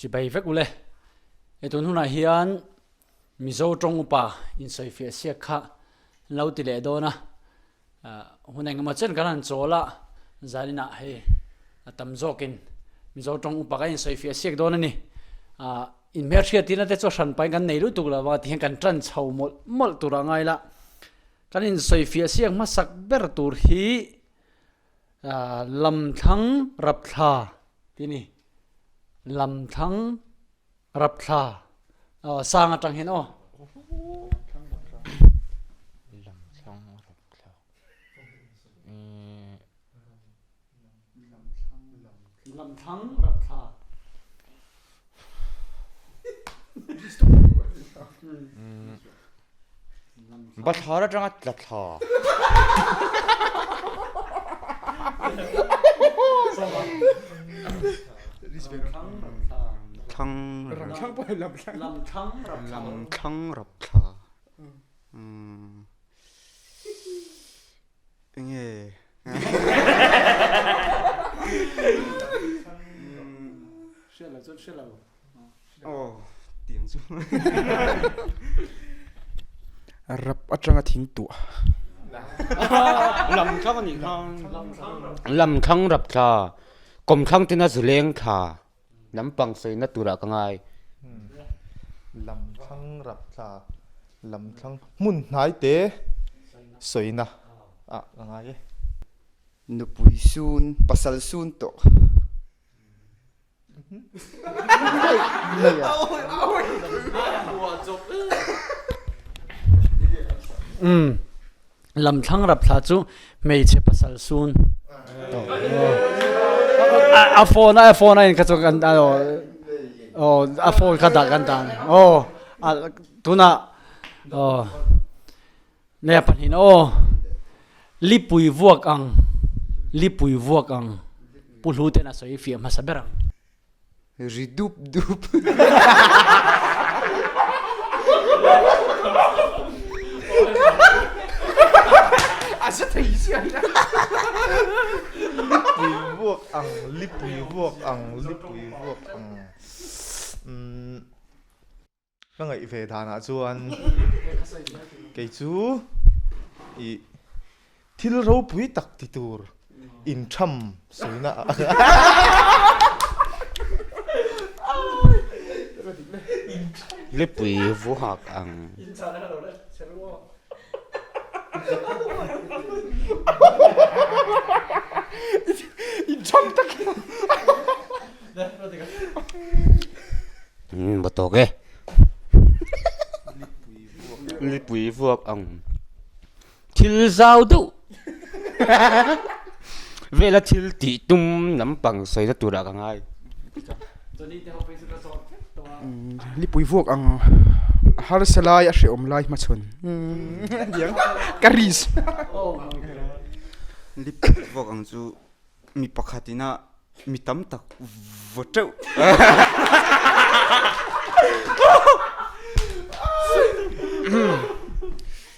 Chibai vek ule. He tun hunah hian Mizo tawng upa insawifiah siak kha an lo ti leh dawn a. Hun engemaw chen kan han chawl a, zaninah hei a tam zawkin Mizo tawng upa kan insawifiah siak dawn a ni. Inhmelhriattirna te chu hran pahin kan nei lutuk lo vang a tihian kan tan chho mawlh mawlh tur a ngai la. Kan insawifiah siak hmasak ber tur hi Lamthlang rapthla tih a ni. Lamthlang rapthla aw sang atang hian aw. Lamthlang rapthla Lamthlang rapthla. Bathlar atanga tla thla. Lamthlang rapthla. Enge. Hriat lo chuan hriat lo. Aw tiang chu. Rap atanga thing tuah. Lam thlang anih kha. Lam thlang rap thla. Kawm thlang tena zu leng thla. Lampang sawina turah ka ngai. Lam thlang rap thla. Lam thlang hmun hnai te sawina ah ka ngai e. Nupui sun, pasal sun tawh. Lamthlang rapthla chu hmeichhe pasal sun a phone a phone a in kha chu kan aw a phone kha dah kan dan aw tunah aw ne pahnih aw lipui vuak ang lipui vuak ang pu hlu ten a sawi fiah hmasa ber ang. Ri dup dup. Lipui vuak ang, lipui vuak ang, lipui vuak ang. Umm. Ka ngaih ve danah chuan kei chu ih thil ropui tak ti tur intham sawina ah Lipui vuak ang. Ba tawk e. Lipui vuak ang. Thil zau deuh vela thil tih tum lampang sawina turah ka ngai. Lipui vuak ang harsa lai a hrehawm lai hmachhawn ka risk. Lipui vuak ang chu mi pakhat ina mi tam tak vaw teuh.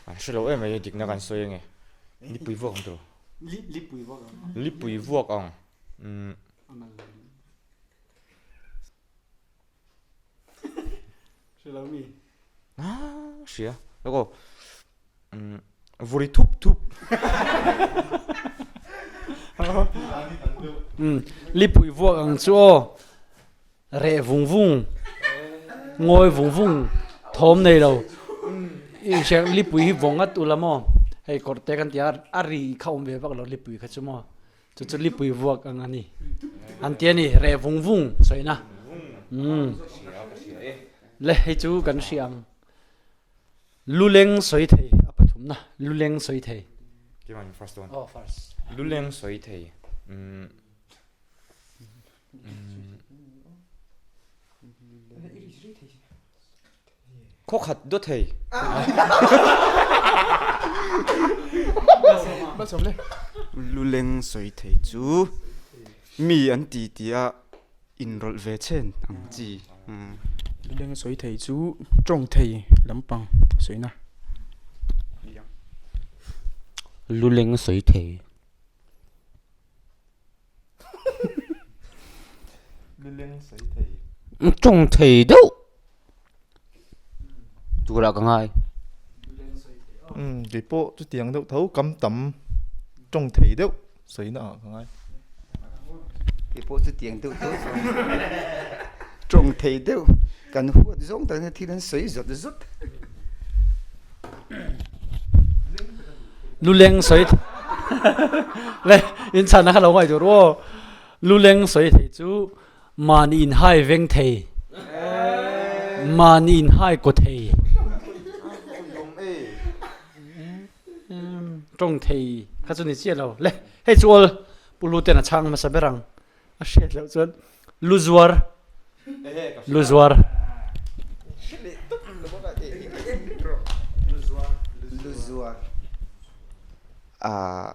An hre lo em mai dikna kan sawi ange. Lipui vuak ang tur. Lipui vuak ang. Lipui vuak ang. Hria lawk aw vuri thup thup lipui vuak ang chu aw reh vung vung ngawi vung vung thawm nei lo lipui hi vawng at ula maw hei kawr te kan ti a a ri kha awm ve vak lo lipui kha chu maw. Chu chu lipui vuak ang a ni. An ti a ni, reh vung vung sawina. Umm. Le hei chu kan hria ang. Luleng sawi thei a pathumna, luleng sawi thei. Keimah in first one. Oh first. Luleng sawi thei. Umm. Khaw khat daw thei. Luleng sawi thei chu mi an ti tih a inrawlh ve chhen ang chi. Luleng sawi thei chu tawng thei lampang sawina. Luleng sawi thei. Luleng sawi thei. Tawng thei deuh turah ka ngai. Umm kei pawh chutiang deuh tho kam tam tawng thei deuh sawina ah ka ngai. Kei pawh chutiang deuh tho chuan tawng thei deuh kan huat zawng tak hian thil an sawi zawt zawt. Luleng sawi le in chhan a kha lo ngaih tur aw luleng sawi thei chu Mahni inhai veng thei. Mahni inhai kaw thei. Tawng thei kha chu ni chiah lo. Le, hei chu awl Pu Lu ten a chhang hmasa ber ang. A hriat loh chuan lu zuar. Lu zuar. Lu zuar. Ah.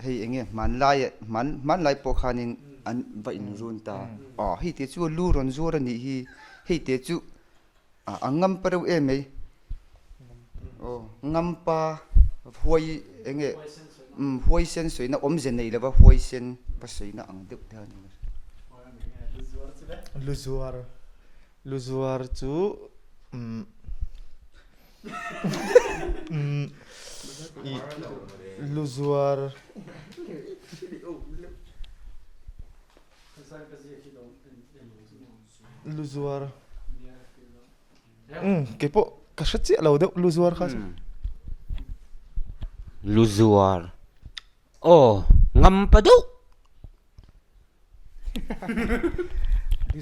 Hei enge hmanlai hman hmanlai pawh khanin an va inrun ta aw hei te chu lu rawn zuar a nih hi hei te chu ah a ngam pa reuh em mai aw ngam pa huai enge umm huai sen sawina awmze nei lova huai sen va sawina ang deuh te a ni. Lu zuar lu zuar chu umm I lu zuar. Lu zuar. Umm kei pawh ka hre chiah lo deuh lu zuar kha chu. Lu zuar. Aw ngam pa deuh.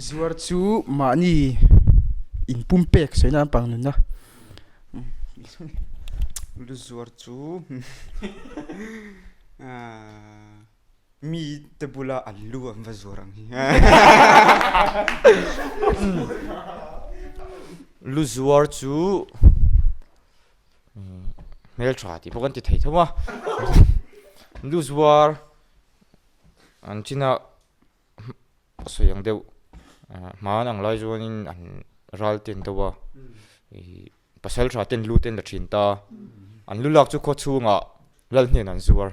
Zuar chu mahni inpumpek sawi nan pang nunna. Lu zuar chu mi te bula an lu an va zuar ang hi. Lu zuar chu hmeltha tih pawh kan ti thei tho a, lu zuar. An chinah sawi ang deuh hman ang lai chuanin an ral ten deuh a ih pasal tha ten lu ten la thin ta an lu lak chu khaw chhungah lal hnen an zuar.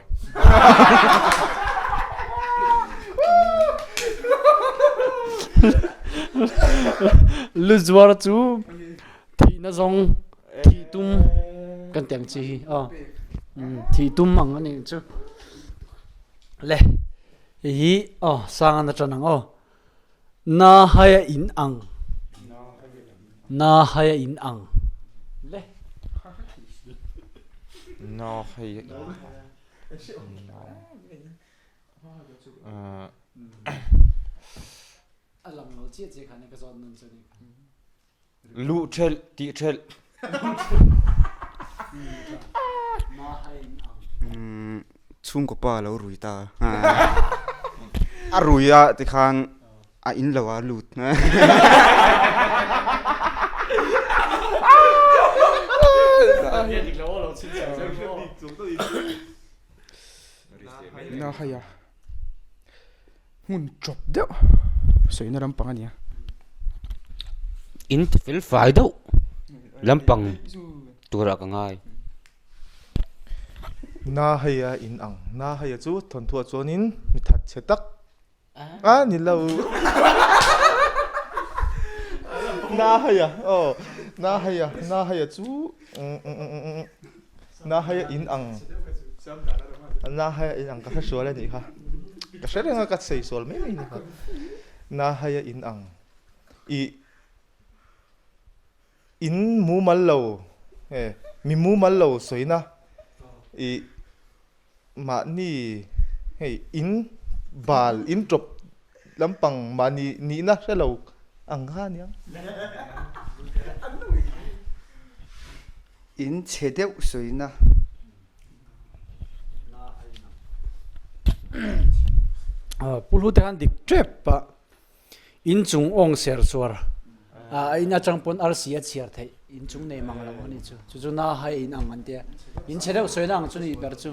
Lu zuar chu thihna zawng thih tum kan ti ang chi hi aw thih tum ang a nih chu. Le hei hi aw sang an atang ang aw na hai a in ang na hai a in ang le na hai a in ang a lang lo chiah chiah khan ka zawt nun chu ni Luh ṭhelh tih ṭhelh. Chhungkaw pa lo rui ta. A rui a tikhan a in lo a lut. Na hei a hmun chawp deuh sawina lampang a ni a. In ti fel fai deuh lampang turah ka ngai. Na hei a in ang na hei a chu thawnthuah chuanin mi that chhe tak a ni lo na hei a aw na hei a na hei a chu Na hai a in ang Na hai a in ang ka hre sual a nih kha ka hre reng a ka sei sual mai mai a nih kha Na hai a in ang ih in mumal lo e mi mumal lo sawina ih mahni hei in bal in tawp lampang mahni nihna hre lo ang kha a nia. In chhe deuh sawina. Pu Hlute khan dik tep a, in chung awng ser suar a in atang pawn arsi a chhiar theih in chung nei mang lo a ni chu chu chu na hai in ang an tia in chhe deuh sawina ang chu ni ber chu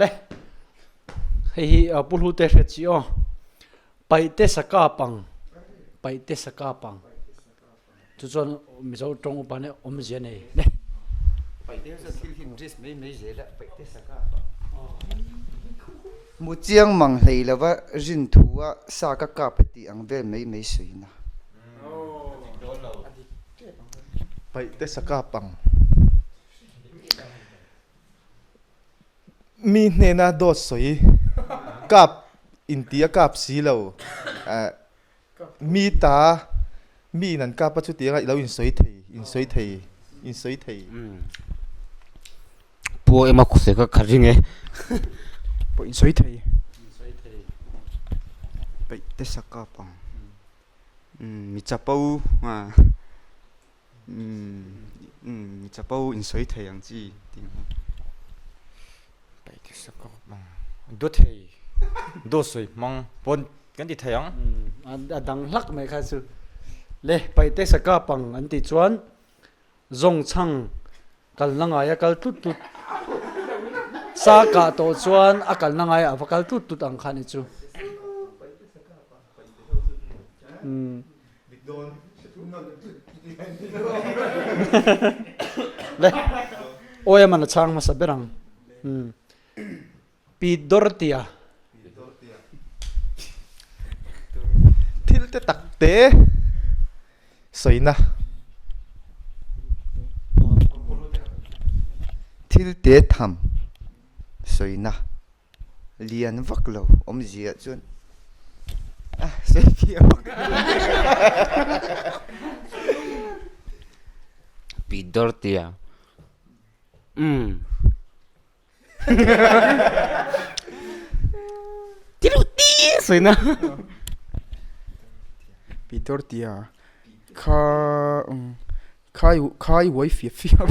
le hei hi Pu Hlute hriat chi aw Paihte sa kap ang, paihte sa kap ang. Chu chuan Mizo tawng upa nih awmzia nei le. Paihte chuan thil hi in risk mai mai zel a, paihte sa kap ang. Hmu chiang mang hlei lova rin thu a sa ka kap e tih ang vel mai mai sawina. Paih te sa kap ang. Mi hnena dawt sawi kap inti a kap si lo. Mi ta mi in an kap a chutianga i lo insawi thei, insawi thei, insawi thei. Pu ema khawsei kha ka ring e. Pawh insawi thei. Peih te sa kap ang. Mi chapo mi chapo insawi thei ang chi tih ang kha. Peih te sa kap ang. Dawt thei, dawt sawi hmang pawn kan ti thei ang. A dang hlak mai kha chu. Le peih te sa kap ang an tih chuan Zawng chhang kalna ngaia kal tlut tlut sa kah tawh chuan a kalna ngaia a va kal tlut tlut ang kha ni chu. Le awi a man a chhang hmasa ber ang. Pi Dortia. Thil te tak te sawina. Thil te tham sawina lian vak lo awmzia chuan a sawi fiah vak. Pi Dortia. Umm. Sawina. Pitor tia kha khai khai uai fiah fiah.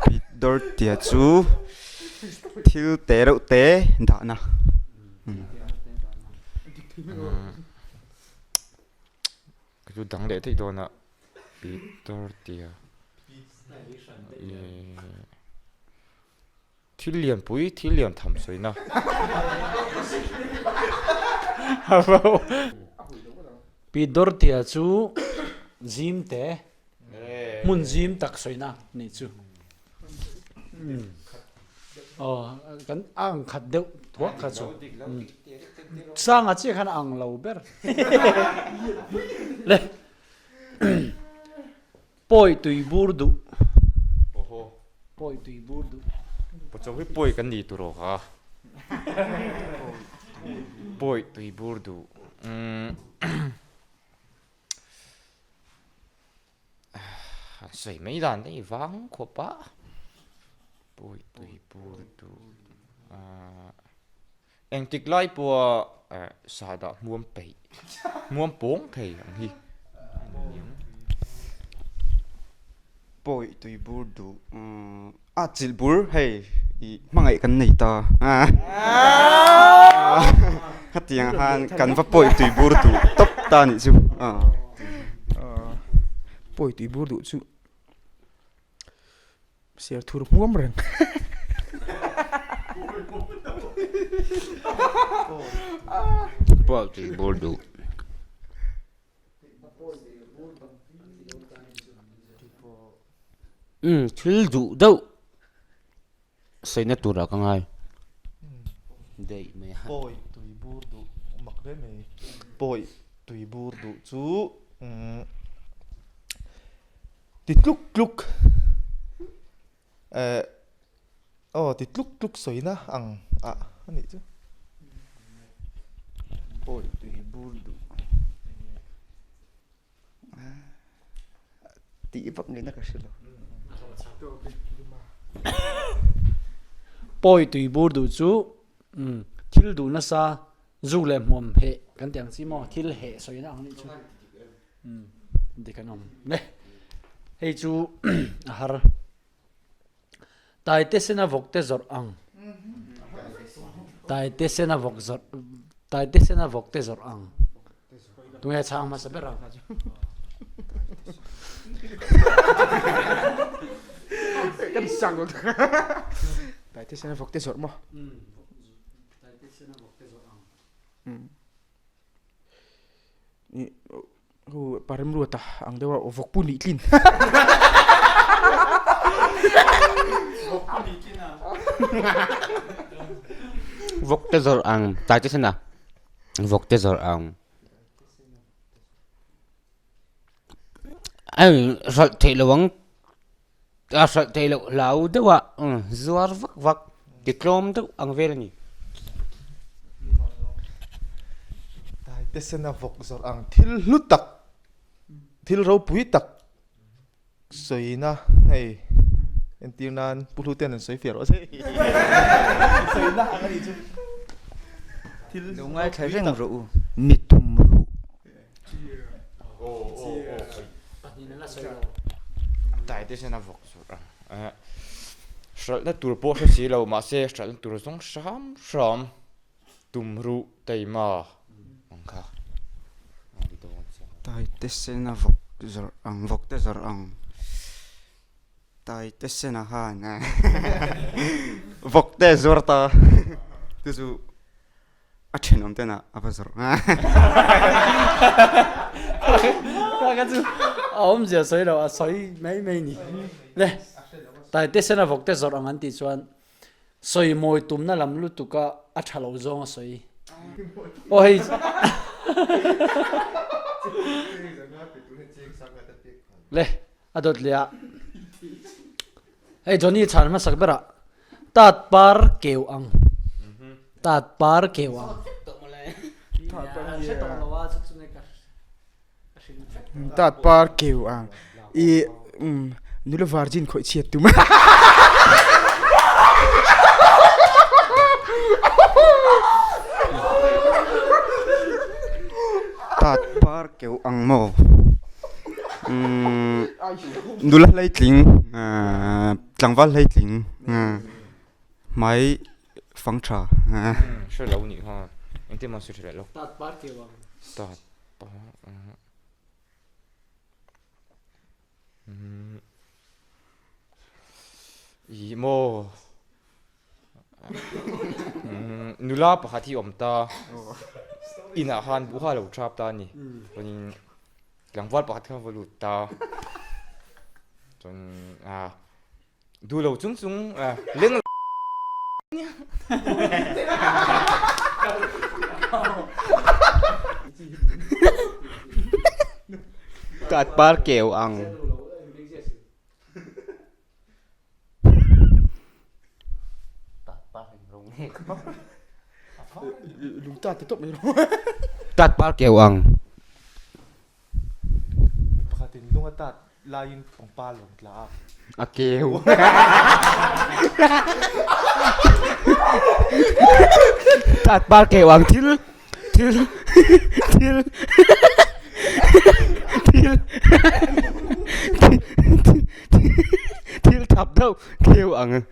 Pitor tia chu thil te reuh te dahna. Ka chu dang leh daih dawn a. Pitar tia thil lian pui thil lian tham sawina. Pi Dortia chu zim te hmun zim tak sawina nih chu. Aw kan a ang khat deuh thuak kha chu sanga chiah khan a ang lo ber le pawi tui bur duh pawi tui bur duh Pachaw hi pawi kan ni tur aw kha pawi tui bur duh Han sawi mai dan daih vang khawp a, pawi tui bur duh ahh engtik lai pawha sahdah hmuam peih hmuam pawng thei ang hi. Pawi tui bur duh a chilh bur hei ih hmangaih kan nei ta khatiang khan kan va pawi tui bur duh tawp ta nih chu pawi tui bur duh chu ser thur hmuam reng pawi tui bur duh. Umm thil duh deuh sawina turah ka ngai daih mai a. Pawi tui bur duh mak hle mai. Pawi tui bur duh chu umm ti tluk tluk eh aw ti tluk tluk sawina ang ah a nih chu. Pawi tui bur duh tih vak ngei na ka hre lo. Pawi tui bur duh chu thil duh nasa zu leh hmuam heh kan tih ang chi maw thil heh sawina ang nih chu. Dik an awm ne. Hei chu a har. Taite sena vawk te zawrh ang. Taite sena vawk zawrh Taite sena vawk te zawrh ang. Tunge chhang hmasa ber ang. Kan sang lo. Taite sena vawk te zawrh maw? Taite sena vawk te zawrh ang. Hu pa remruata ang deuh a vawk pu nih tlin. Vawk te zawrh ang tai te sena vawk te zawrh ang a hralh theih loh ang a hralh theih loh hlau deuh a zuar vak vak ti tlawm deuh ang vel a ni. Tai te sena vawk zawrh ang thil hlu tak thil ropui tak Sawina hei entir nan Pu Hluten an sawi fiah rawh se. Sawina ang a nih chu. Thil Lo ngaithla reng rawh u, mi tum ruh. Tai te hian a vawk zawrh ang. Hralhna tur pawh hre si lo mahse hralhna tur zawng hram hram tum ruh taima ang kha. Tai te sen a vawk zawrh ang vawk te zawrh ang tai te sen a han vawk te zuar ta chu chu a thenawm ten ah a va zawrh ka chu a awmzia sawi lo a sawi mai mai ni le tai te sen a vawk te zawrh ang an tih chuan Sawi mawi tumna lam lutuk a a tha lo zawng a sawi. Aw hei Le a dawt leh a. Hei Johnny chhan hmasak berah tat par keu ang. Tat par keu ang. Tat par keu ang. I nula virgin khawih chhiat tum. Tat par keu ang maw? Nula hleitling, tlangval hleitling hmai fang tha. Hre lo nih kha engtin mah sawi tha leh lo. Tat par keu ang. Tat Ih maw nula pakhat hi awm ta inah khan buha lo thap ta a ni chuanin tlangval pakhat kha va lut ta chuan ah Duh lo chung chung leng Tat par keu ang. Tat par keu ang. Pakhatin lung a tat laiin pangpar a rawn tla a. A keu. Tat par keu ang thil thil thil thil thil thap deuh keu ang.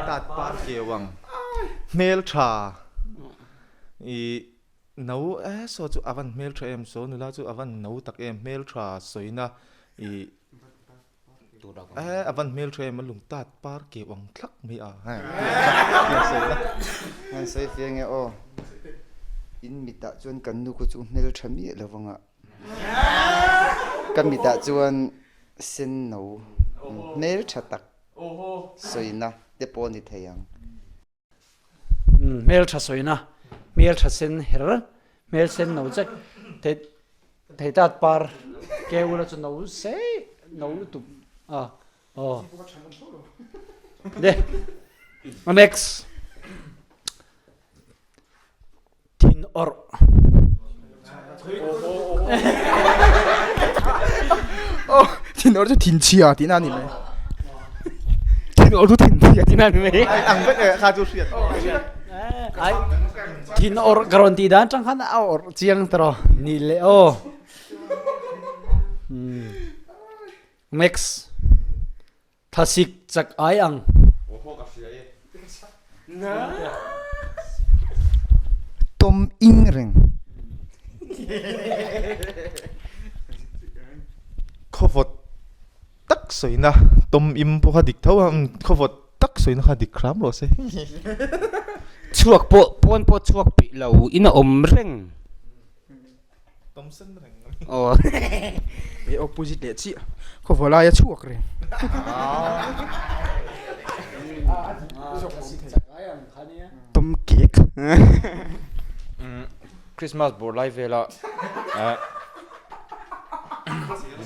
Tat par keu ang. Hmeltha i No e saw chu a van hmel tha em saw nula chu a van no tak em hmel tha sawina i e a van hmel tha em a lung tat par keu ang thlak mai a he tiang sawina. Han sawi fiah nge aw in mitah chuan kan nu kha chu hmel tha miah lo vang a ka mitah chuan sen no hmel tha tak sawina te pawh a ni thei ang. Hmel tha sawina, hmel tha sen her, hmel sen no chek thei thei tat par ke ula chu no sei no lutuk a aw de next thin awrh Thin awrh chu thin chhia tihna a ni mai. Thin awrh chu thin chhia tihna a ni mai. Ang vek e kha chu hriat. Ai thin awrh ka rawn tih dan tang khan a awrh chiang ta rawh ni leh aw. Next. Thlasik chak ai ang. Tom ing reng. Khawvawt tak sawina Tom im pawh kha dik tho a, khawvawt tak sawina kha dik hram rawh se. Chhuak pawh pawn pawh chhuak peih lo in a awm reng. Tawm sen reng a ni. Aw. He opposite leh chiah. Khawvaw laia chhuak reng. Tawm kek. Christmas bawr lai vela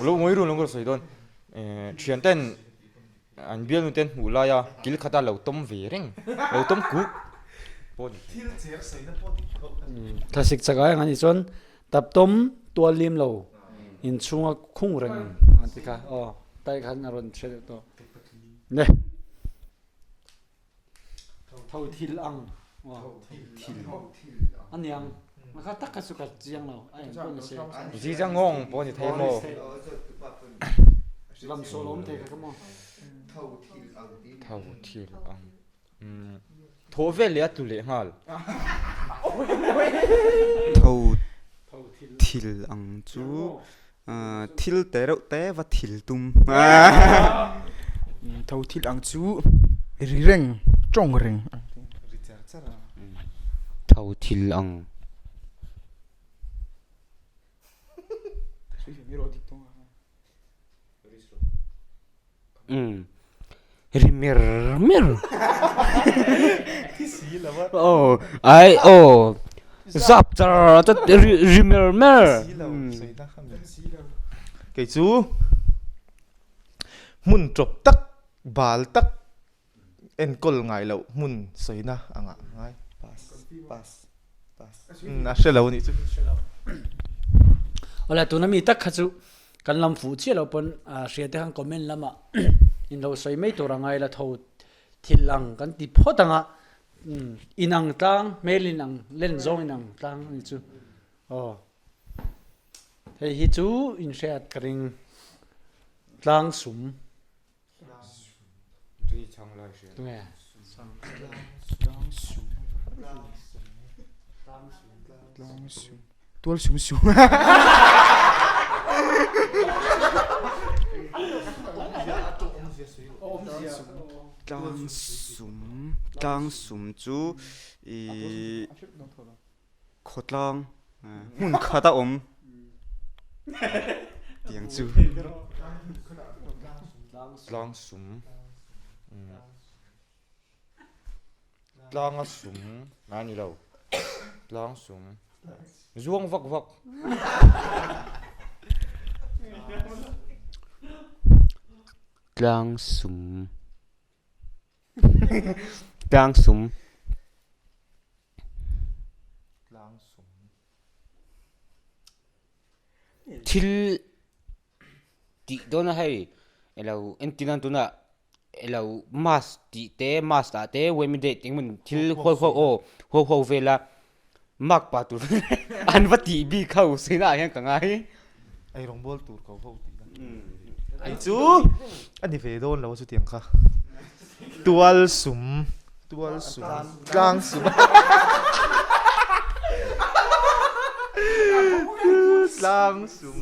lo ngawi run lo ka sawi dawn. Thian ten An bialnu te an hmuh laia kil khata lo tawm ve reng, lo tawm kuk pawh a ni thei. Thlasik chak ai ang a nih chuan tap tawm tual lim lo inchhunga khung reng ang an ti kha aw tai khan a rawn hre deuh tawh ne tho thil ang aw a niang a kha tak kha chu ka chiang lo a eng pawh ni se. Ziza ngawng pawh a ni thei maw? Lam sawl awm thei kha ka maw? Tho thil ang. Thaw vel leh a tlu leh nghal. Tho thil ang chu thil te reuh te va thil tum. Tho thil ang chu ri reng tawng reng. Tho thil ang. Umm ri mer mer aw ai aw zap char char ri ri mer mer kei chu hmun tawp tak bal tak enkawl ngai loh hmun sawina angah ngai pass pass pass a hre lo anih chu. Awle tuna mi tak kha chu kan lam fuh chiah loh pawn hria te khan comment lamah in lo sawi mai tur a ngai la tho thil ang kan ti phawt anga inang tlang hmel inang len zawng inang tlang anih chu aw hei hi chu inhriat ka ring tlang sum. Tual sum sum. Tlang sum tlang sum chu ih Khawtlang hmun khat a awm tiang chu. Tlang sum Tlanga sum a ni lo Tlang sum Zuang vak vak. Tlang sum. Tlang sum. Thil tih dawn a hei elo entir nan tunah elo mask tih te mask ah te wemi date eng emaw thil huau huau aw huau huau vel a mark pah tur an va tih bik ho sina ah hian ka ngai. Ei rawngbawl tur ko ho tih na. Ei chu a ni ve dawn lo chutiang kha. Tual sum tual sum tlang sum tlang sum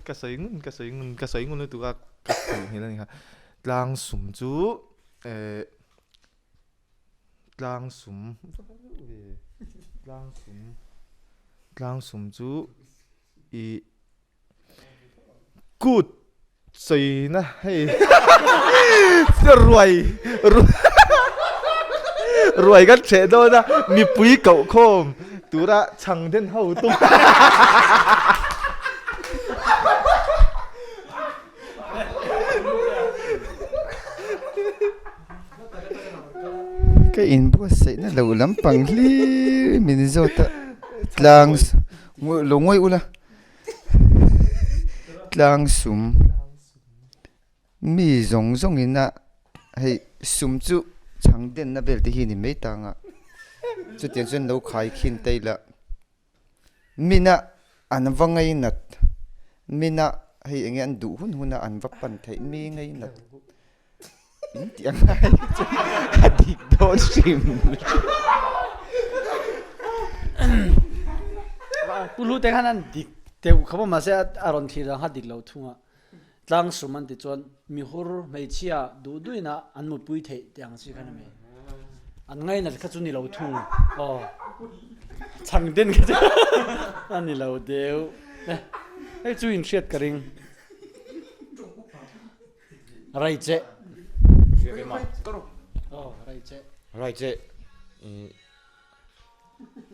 ka sawi ngun ka sawi ngun ka sawi ngun lutuk a ka thuh nghet a ni kha. Tlang sum chu eh tlang sum tlang sum tlang sum chu Ih kut sawina hei ruai ruai kan hreh dawn a mipui koh khawm tura chhang den ho tum Ka inbuatsaihna lo lampang hlir min zawt a tlang Lo ngawi ula tlang sum mi zawng zawng in a hei sum chu chhang denna vel te hi a ni mai tang a chutiang chuan lo khai khin ta ila mina an va ngainat mina hei eng nge an duh hun hun a an va pan theih mi ngainat. In tih ang lai chu a dik dawn hrim. Pu Lu te khan an dik deuh kha maw mahse a rawn thlir ang kha dik lo thung a. Tlang sum an ti chuan mihur hmeichhia duh duh ina an mutpui theih tih ang chi khan a ni. An ngainat kha chu ni lo thung aw. Chhang den kha chu a ni lo deuh. Hei chu inhriat ka ring. Rai che. Aw rai che. Rai che.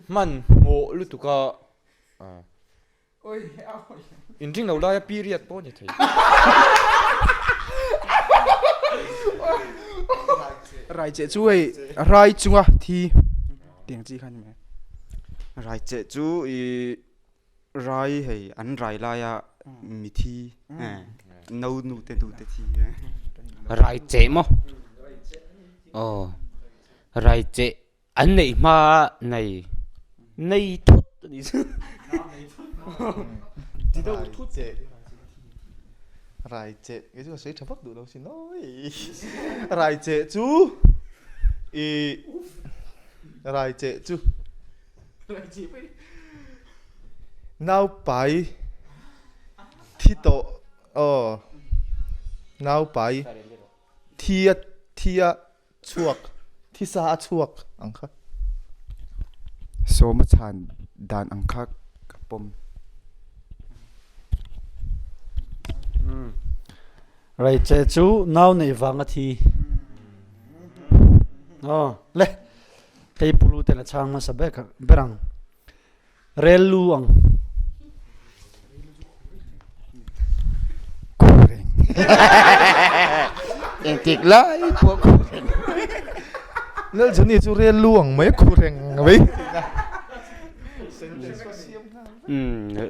Hman hmawh lutuk a. Inring lo laia period pawh a ni thei. Rai che chu hei rai chunga thi tiang chi kha ni mai. Rai che chu i rai hei an rai laia mi thi no nu te nu te thi. Rai che maw? Aw rai che An neih hma nei nei thut a ni chu. Ti deuh thut che. Rai che kei chu ka sawi tha vak duh lo sin awi. Rai che chu i rai che chu naupai thi tawh aw naupai thi a thi a Chhuak, thisa a chhuak ang kha. Sawma chhan dan ang kha ka pawm. Raiche chu nau neih vang a thi. Aw, le, hei pulu ten a chhang hmasa ber ang. Rel lu ang. Khureng. Engtik lai pawh khureng. Lal Johnny chu rel lu ang mai khureng mai.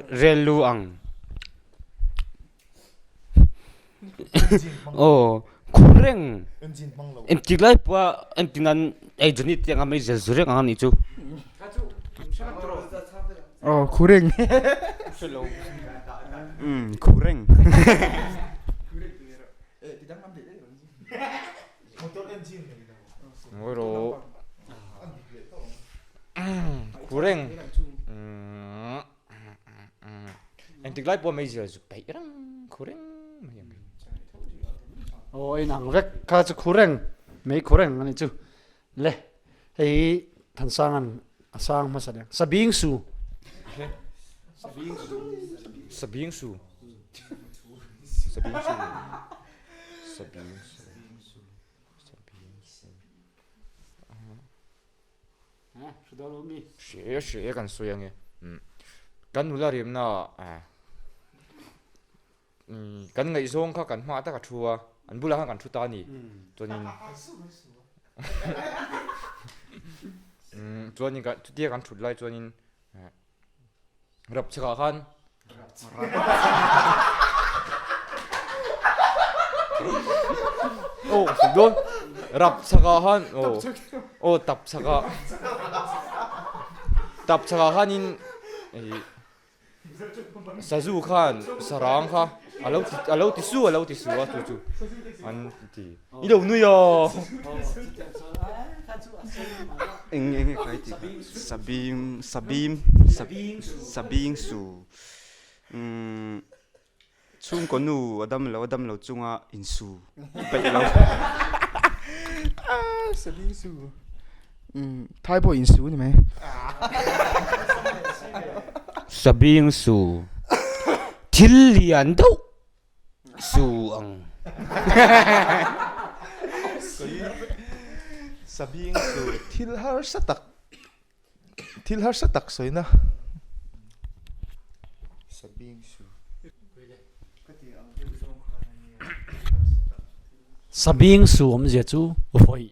Rel lu ang. Aw khureng. Engtik lai pawh engtin an ei Johnny te anga mai zel zu reng ang anih chu. Aw khureng. Umm khureng. Ngawi rawh. Khureng. Engtik lai pawh meizial zuk peih reng khu reng mai ang. Aw a inang vek kha chu khu reng mei khu reng a ni chu. Le hei hi Thansanga'n a sang hmasa deng. Sabing su. Sabing su. Sabing su. Sabing su. Sabing su. Hre hre kan sawi ange kan nula remna kan ngaihzawng kha kan hmaah tak a thu a an bulah khan kan thu ta a ni chuanin chuanin chutia kan thut lai chuanin Rapchhakah khan Aw ka sawi dawn Rapchhakah khan aw aw tapchhakah tapchhakah khanin ih sazu khan sarang kha a lo ti a lo ti su a lo ti su a chu chu an ti i lo nui a. Eng eng nge kai tih kha Sabim Sabim Sabing su umm chhungkaw nu a dam lo a dam lo chunga insu peih lo Sabing su umm thai pawh insu ni mai. Sabing su thil lian deuh Su ang. Sabing su thil harsa tak thil harsa tak sawina. Sabing su. Sabing su awmzia chu vawi.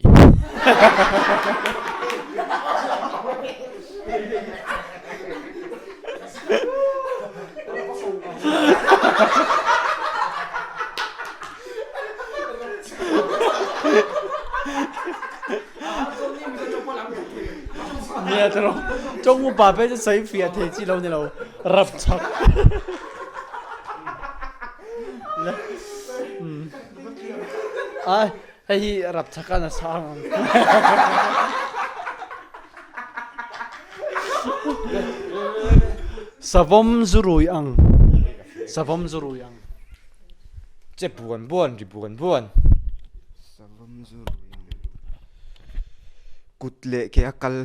Nia tawrh tawng upa pek chu sawi fiah thei chi lo ni lo rap chak. Ai hei hi rap chak a na sang ang. Savawm zu rui ang. Savawm zu rui ang. Che buan buan ri buan buan. Savawm zu rui ang. Kut leh ke a kal.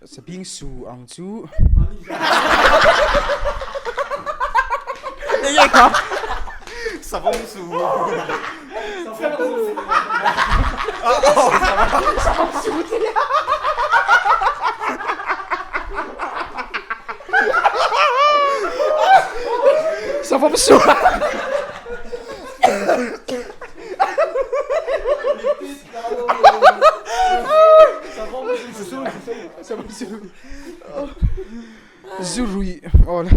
Sabing su ang chu. Savawm su. Savawm su chi. Savawm su. Zu rui aw le.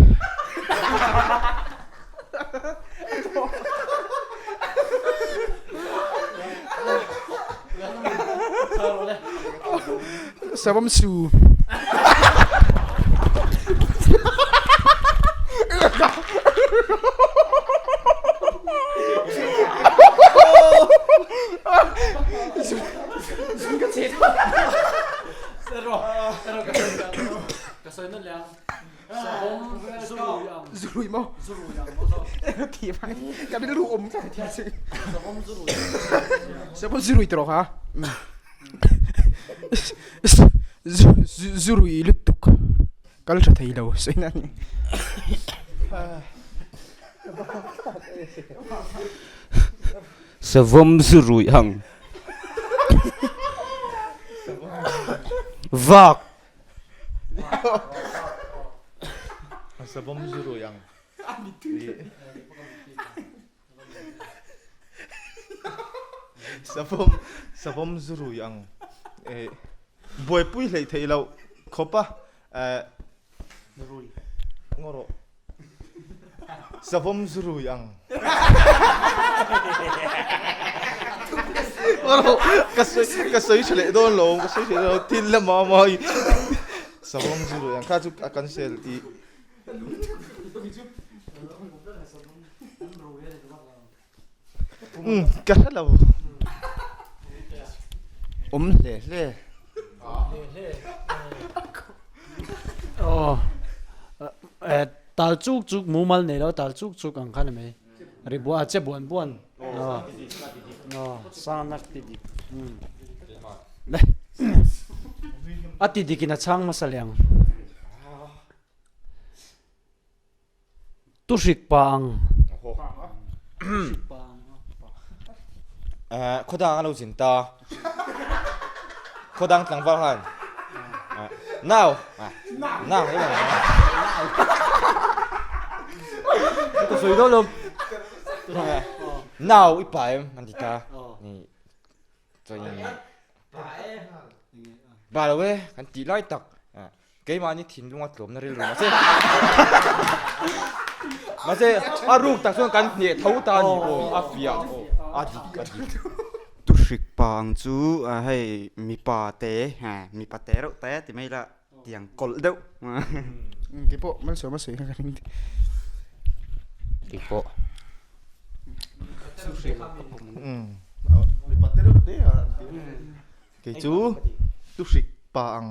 Savawm su. Zurui maw? Ti vai ka rilru awm tlat thil si. Savawm zurui tawh kha. Zurui lutuk kal tha thei lo sawi na ni. Savawm zurui ang. Vak. Savawm zurui ang. Savawm savawm zurui ang. Buaipui hleih theih loh khawp a. Ngaw rawh. Savawm zurui ang. Ngaw rawh. Ka sawi ka sawi tha leh dawn lo, ka sawi tha leh dawn lo. Thil lama mai. Savawm zurui ang kha chu a cancel tih. Umm ka hre lo. Awm hle hle. Aw tal chuk chuk mumal nei lo tal chuk chuk ang kha ni mai ri buah a che buan buan aw sang a ti dik a ti dik in a chhang hmasa leh ang. Tuhrik pa ang. Khawdang a lo zin ta. Khawdang tlangval khan. Nau. Nau. Ka sawi dawn lo. Nau i pa em an ti ta. Ni chuan Pa lo e kan tih lai tak. Keimahni thinlunga tlawmna rilru mahse mahse a ruk tak chuan kan hneh tho ta a ni aw a fiah aw a dik a dik. Tuhrik pa ang chu hei mipa te mipa te reuh te ti mai la tiang kawlh deuh. Keipawh malsawm a sawi kha ka ring tih. Keipawh. Mipa te reuh te a Kei chu tuhrik pa ang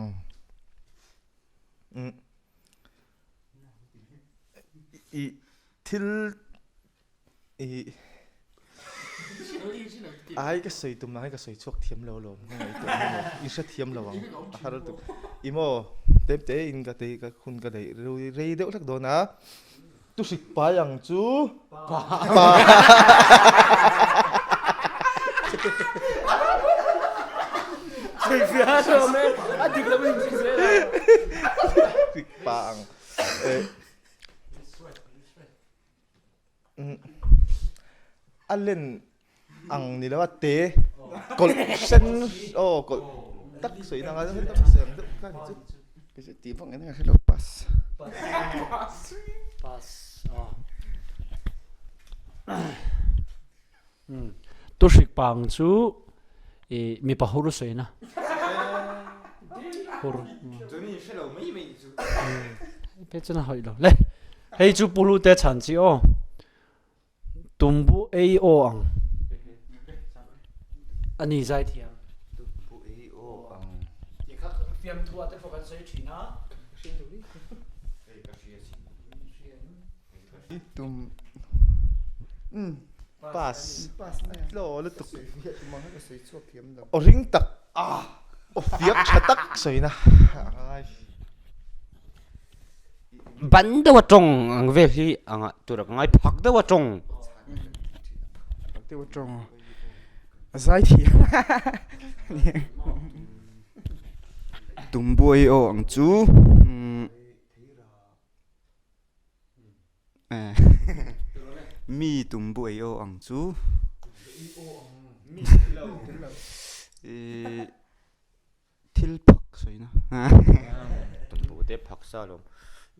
i thil i ai ka sawi tum ang hi ka sawi chhuak thiam lo alawm ka ngaihtuah hi maw i hre thiam lo ang a har lutuk i maw tlem te in ka tei ka hun ka daih rei deuh hlek dawn a Tuhrik pai ang chu pa. Tuhrik pa ang. A len ang ni lo a te kawlh sen aw kawlh tak sawi na ngai tak sawi ang deuh kha ni chu. Kei chu tih vak engtin ka hre lo pass. Pass aw. Tuhrik pang chu i mipa hur sawi na. Hur. Chuan i hre lo mai mai ni chu. Pe chuan a hawih lo. Le hei chu pulu te chhan chi aw. Tumbu ei aw ang. A ni zai thiam. Tumbu ei aw ang. Ti kha fiamthu ah te pawh kan sawi thin a. Tum. Pass. Tlaw lutuk. Aw ring tak. Aw fiak tha tak sawina a ngai. Ban deuha tawng ang vel hi anga tur a ka ngai phak deuha tawng. Phak deuha tawng a zai thiam. Tumbuai aw ang chu. Mi tumbu ei aw ang chu. Thil phak sawina. Tumbu te phak sa lawm.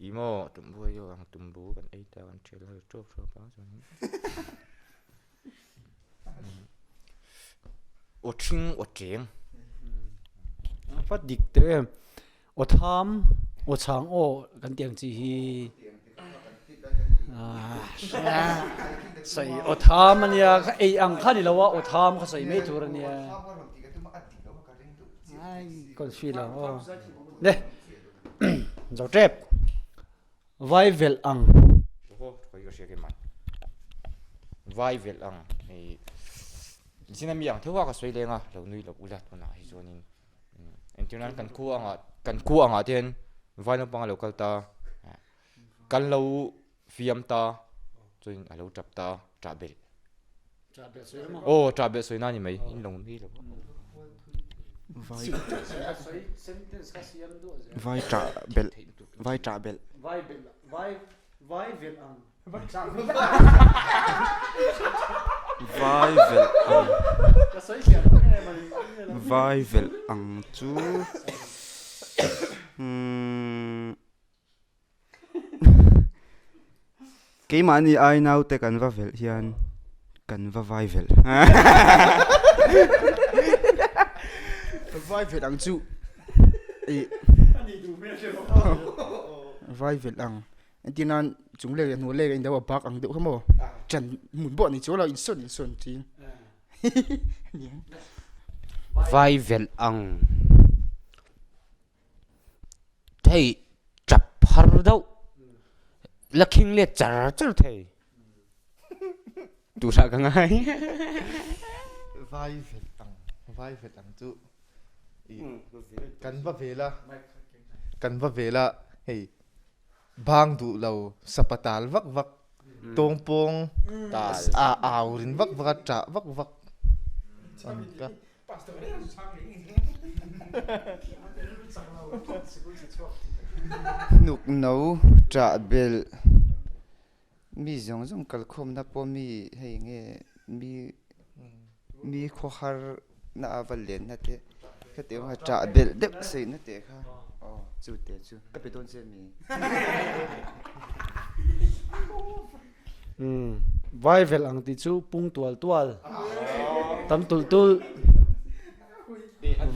I maw tumbu ei aw ang tumbu kan ei ta kan ṭhel ho ṭawp ṭawp a chuanin. Aw ṭhing aw ṭeng. A dik teh em. Aw tham, aw chhang aw kan tih ang chi hi sawi aw tham a nia kha ei ang kha ni lo a aw tham kha sawi mai tur a nia confi lo aw le zo tep vai velh ang vai velh ang hei zin ami ang theuh a ka sawi leng a lo nui lo ula tunah hi chuanin Engtir nan kan khu angah kan khu angah te hian vai naupang a lo kal ta kan lo fiam ta chuan a lo tap ta tah belh aw tah belh sawi na ni mai in lo nui lo vai vai tah belh vai tah belh vai belh vai vai velh ang Vai velh ang Vai velh ang chu umm keimahni ai naute kan va velh hian kan va vai velh. Vai velh ang chu ih vai velh ang. Entir nan chung lek leh hnuai lek a indo a bak ang deuh kha maw ṭan hmun pawh a ni chuang lo insawn insawn ṭin aniang. Vai velh ang hei ṭap har deuh la khing let char char thei turah ka ngai. Vai velh ang vai velh ang chu ih kan va vel a kan va vel a hei. Bang duh lo, sapa tal vak vak, tawngpawng a au rin vak vak a, ṭah vak vak ang ka. Hnuk no ṭah belh mi zawng zawng kalkhawmna pawh mi hei nge mi mi khawhar na a va lenna te khatiang kha ṭah belh deuh saihna teh kha aw chu te chu ka pe dawn che mi. Umm vai velh ang tih chu pung tual tual tam tulh tulh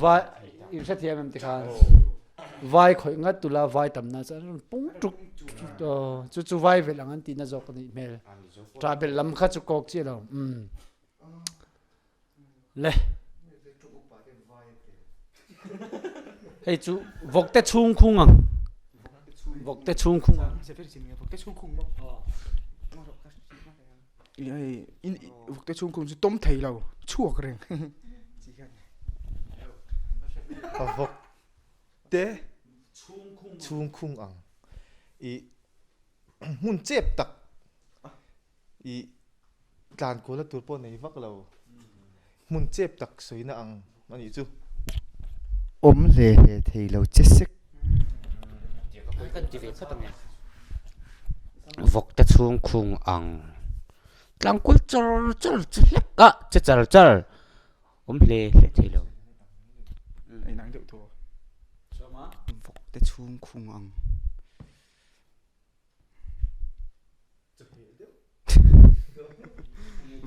vai in hrethiam em tikhan vai khawih ngat tula vai tamna chuan an rawn pung tuk aw chu chu vai velh ang an tihna zawk a nih hmel ṭah belh lam kha chu kawk chiah lo umm. Le. Hei chu vawkte chhung khung ang. Vawkte chhung khung ang. Vawkte chhung khung maw? In vawkte chhung khung chu tawm thei lo chhuak reng. Vawkte chhung khung ang. I hmun chep tak I tlan kuala tur pawh nei vak lo. Hmun chep tak sawina ang a nih chu. Awm hle hle thei lo che sek. Vawk te chhung khung ang tlangkual char char che hlek a che char char awm hle hle thei lo. Vawk te chhung khung ang.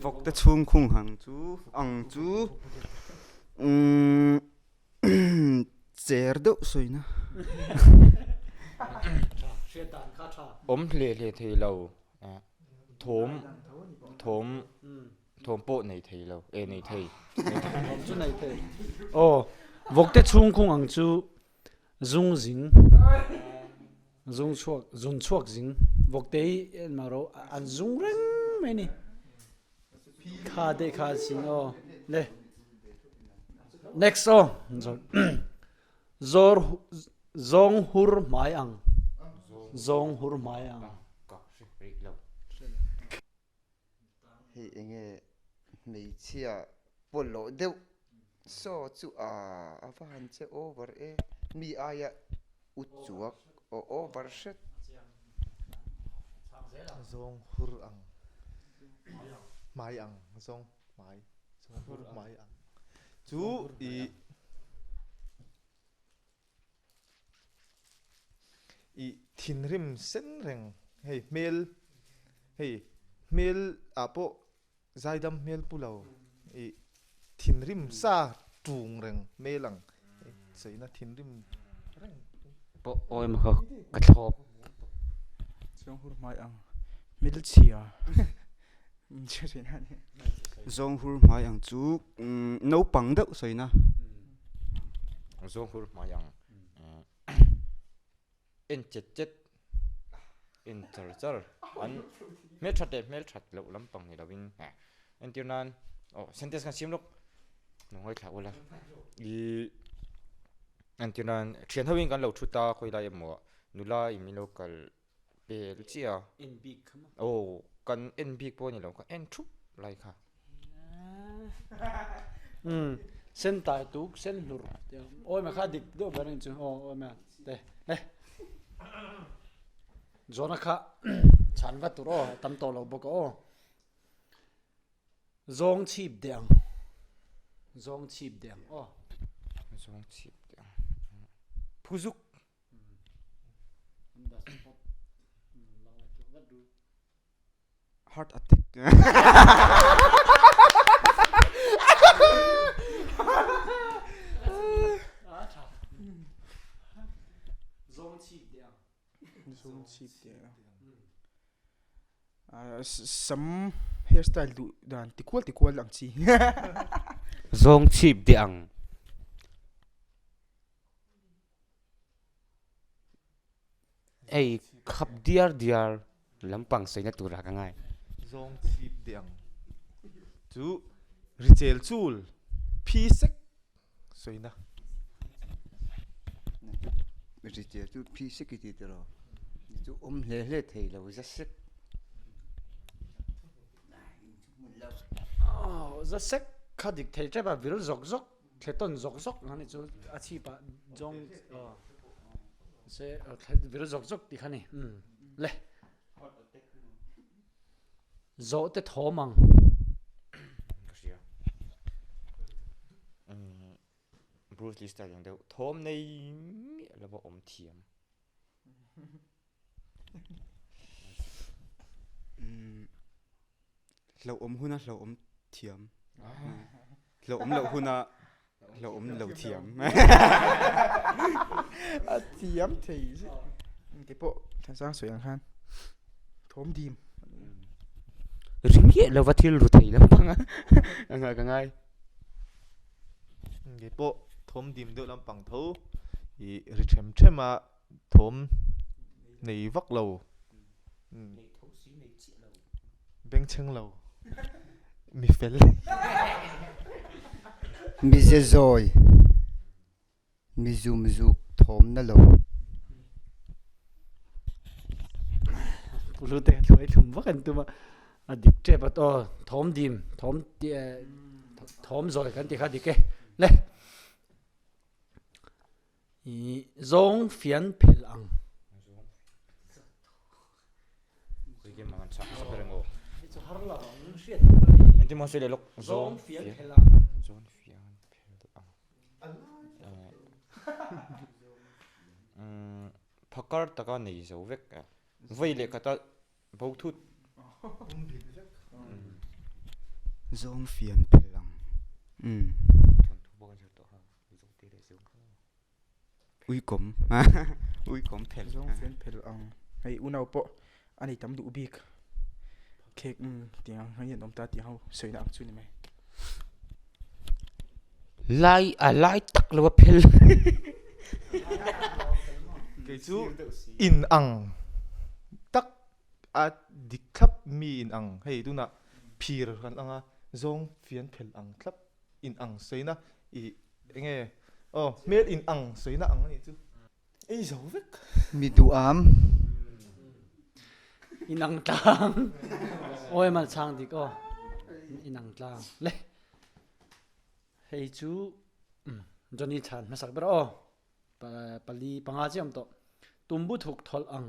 Vawkte chhung khung hang chu ang chu umm cher deuh sawina. Awm hle hle thei lo thawm thawm thawm pawh nei thei lo e nei thei. Thawm chu nei thei. Aw vawkte chhung khung ang chu Zung zing, zung chhuak, zun chhuak zing, vawkte hi en mah rawh an zung reng mai a ni. Kha deh kha sin aw. Le. Next aw. Zawr zawng hur hmai ang. Zawng hur hmai ang. Ka hre rih lo. Hei enge hmeichhia pawlawh deuh saw chu a a va han che over e mi aia u chuak aw over hret. Zawng hur ang hmai ang zawng hmai zawng hur hmai ang chu i I thinrim sen reng hei hmel hei hmel ah pawh zaidam hmel pu lo i thinrim sa tung reng hmel ang saina thinrim reng pawh awi maw kha ka thlawp. Zawng hur hmai ang hmel chhia min chhia thin a ni. Zawng hur hmai ang chu naupang deuh sawina. Zawng hur hmai ang en chet chet en char char an hmelthat leh hmelthat loh lampang ni lovin entir nan aw sentence kan siam lawk lo ngaithla ula ih entir nan thian ho in kan lo thu ta khawi lai emaw nula in min lo kal pel chiah a en bik kha maw aw kan en bik pawh a ni lo kan en thup lai kha umm sen tai tuk sen hlur awi mai kha dik deuh ber a ni chu aw awi mai te le zawhna kha chhan va tur aw tam tawh lo bawk aw zawng chhip deh ang zawng chhip deh ang aw zawng chhip deh ang phuzuk Heart attack. Sam hairstyle duh dan ti kual ti kual ang chi. Zawng chhip deh ang. Hei khap diar diar lampang saina turah ka ngai. Zawng chhip deh ang chu richel chul phi sek sawina. Richel chu phi sek i ti tiraw chu awm hle hle thei lo za sek. Za sek kha dik thei tep a vil zawk zawk. Thle tawn zawk zawk ang anih chu a chhip ah zawng aw se thle vir zawk zawk tih kha ni umm le zawh te thawm ang. Ka hria umm Bruce Lee style ang deuh thawm nei miah lova awm thiam. Umm hlauhawm huna hlauhawm thiam hlauhawm loh huna hlauhawm lo thiam a thiam thei kei pawh Thansang sawi ang khan thawm dim ri miah lova thil ru thei lampang a engah ka ngai kei pawh thawm dim deuh lampang tho ih ri them them a thawm nei vak lo bengchheng lo mi fel. Mi ze zawi mi zum zuk thawm na lo. Pulu te hluai thlum vak an tum a a dik tep a aw thawm dim thawm thawm zawi kan ti kha dik e le. I zawng fian phel ang. Zawng fian phel ang. Phakar taka nei zo vek vei leh khata bo thut. Zawng fian phel ang. Uikawm uikawm phel zawng fian phel ang hei unau pawh a nei tam duh bik khek umm tih ang hi an awm ta tih ho sawina ang chu ni mai. Lai a lai tak lo a phel. Kei chu in ang tak a dik thlap mi in ang hei tunah phir kan ang a. Zawng fian phel ang thlap in ang sawina i enge aw hmel in ang sawina ang anih chu ei zo vek. Mi duham. In ang tlang. Awi mal chang dik aw. In ang tlang. Le. Hei chu Johnny chan hmasak ber aw. Pali panga chi am tawh. Tumbu thuk thawlh ang.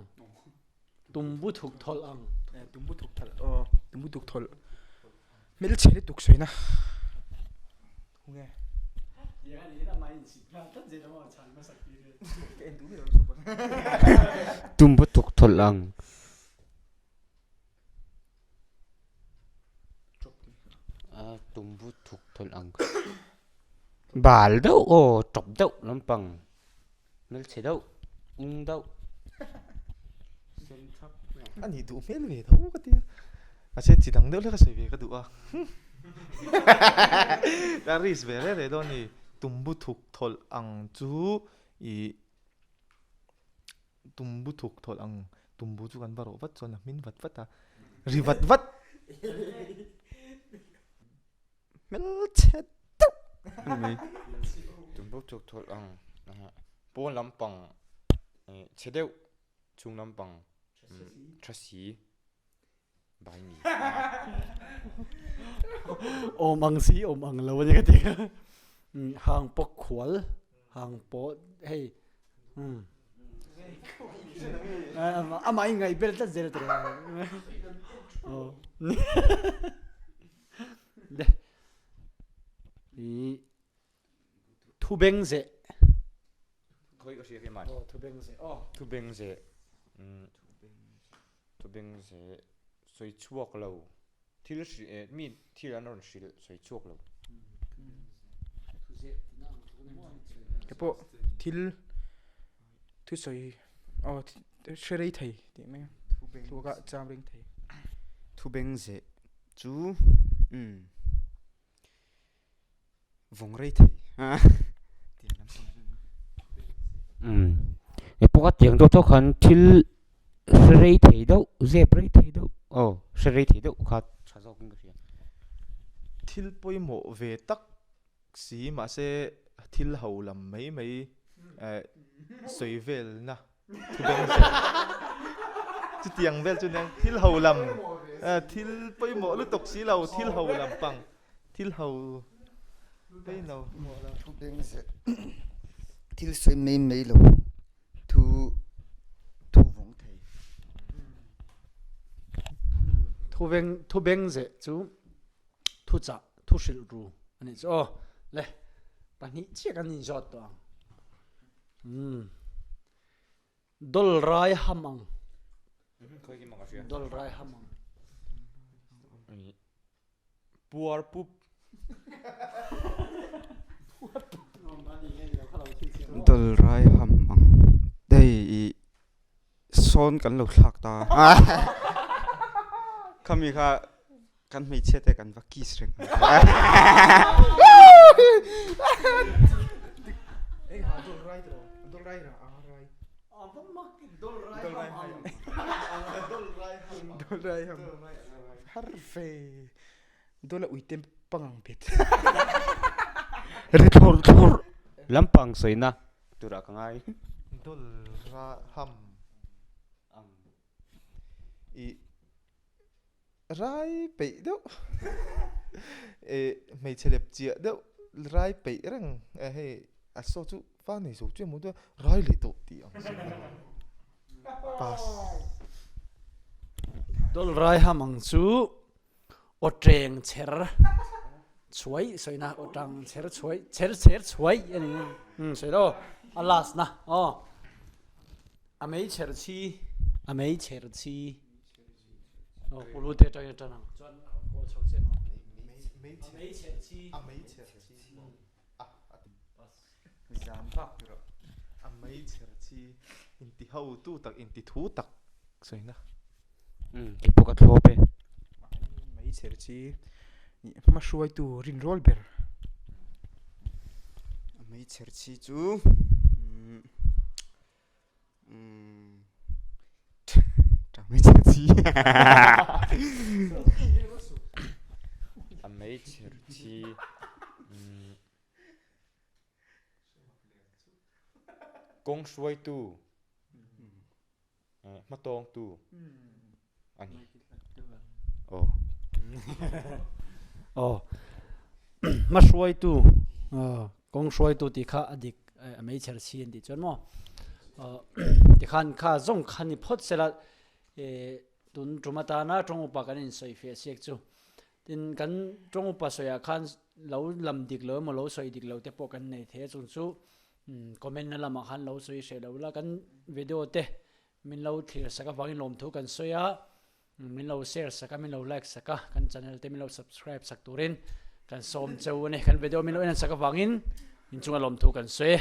Tumbu thuk thawlh ang. Tumbu thuk thawlh aw. Tumbu thuk thawlh. Hmelchhe lutuk sawina. Hunge. Tumbu thuk thawlh ang. Tumbu thuk thawlh ang. Bal deuh aw tawp deuh lampang hmelchhe deuh ung deuh sen thap a nih duh hmel ve tho ka ti a mahse chi dang deuh hlek a sawi ve ka duh a ka risk ve reng reng dawn a ni tumbu thuk thawlh ang chu ih Tumbu thuk thawlh ang tumbu chu kan va rawh vat chuan a hmin vat vat a, ri vat vat. Hmelchhe deuh a ni mai. Tumbu thuk thawlh ang pawn lampang chhe deuh chhung lampang tha si bai ni. Awm ang si awm ang lo a ni ka ti. Hang pawk khual hang pawh hei amah i ngaih bel tlat zel tawh le i thu beng zeh khoi ka hria khi man thu beng zeh aw thu beng zeh thu beng zeh sawi chhuak lo Thil hrilh eh mi thil an rawn hrilh sawi chhuak lo. Te pawh thil thusawi aw hre rei thei tih mai thluak ah cham reng thei. Thu beng zeh chu umm Vawng rei thei a tiang lam pang chu. Umm he pawh a tiang deuh tawk khan thil hre rei thei deuh zep rei thei deuh aw hre rei thei deuh kha tha zawk in ka hria. Thil pawimawh ve tak si mahse thil ho lam mai mai eh sawi velna thu beng zeh chutiang vel chu nia thil ho lam eh thil pawimawh lutuk si lo thil ho lam pang. Thil ho pei lo. Thu beng zet thil sawi mai mai lo thu thu vawng thei. Thu beng thu beng zeh chu thu chah thu hrilh ru a nih chu aw le pahnih chiah kan inzawt tawh ang. Umm. Dol rai ham ang. Dol rai ham ang. Puar pup. Dol rai ham ang. Hei i sawn kan lo thlak ta. Khami kha Kan hmeichhia te kan va kiss reng. Ri thlur thlur lampang sawina turah ka ngai. Dol ra ham i Rai peih deuh eh hmeichhe lep chiah deuh rai peih reng eh hei a saw chu fa nei zo chu emaw te rai leh tawh tih ang sawi na pass. Dol rai ham ang chu aw teng chher chhuai sawi na aw tang chher chhuai chher chher chhuai a ni um sawi lo a last na aw a mei chher chi a mei chher chi. Zam vak ti rawh. A mei chher chi inti ho tu tak inti thu tak sawina. Kei pawh ka thlawp e. Mei chher chi hma hruaitu rinrawl ber. A mei chher chi chu. A mei. Meichher chhi Kawng hruaitu hmatawngtu a ni. Aw. Aw. Hmahruaitu kawng hruaitu tih kha a dik a meichher chhi an tih chuan maw tikhan kha zawng kha ni phawt sela tun tum atana tawng upa kan insawi fiah siak chu. Tin, kan tawng upa sawiah khan lo lam dik lo emaw lo sawi dik lo te pawh kan nei thei a, chung chu comment na lamah khan lo sawi hreh lo la, kan video te min lo thlir sak avangin lawmthu kan sawi a, min lo share sak a, min lo like sak a, kan channel te min lo subscribe sak turin kan sawm cheu a ni. Kan video min lo en sak avangin inchunga lawmthu kan sawi e.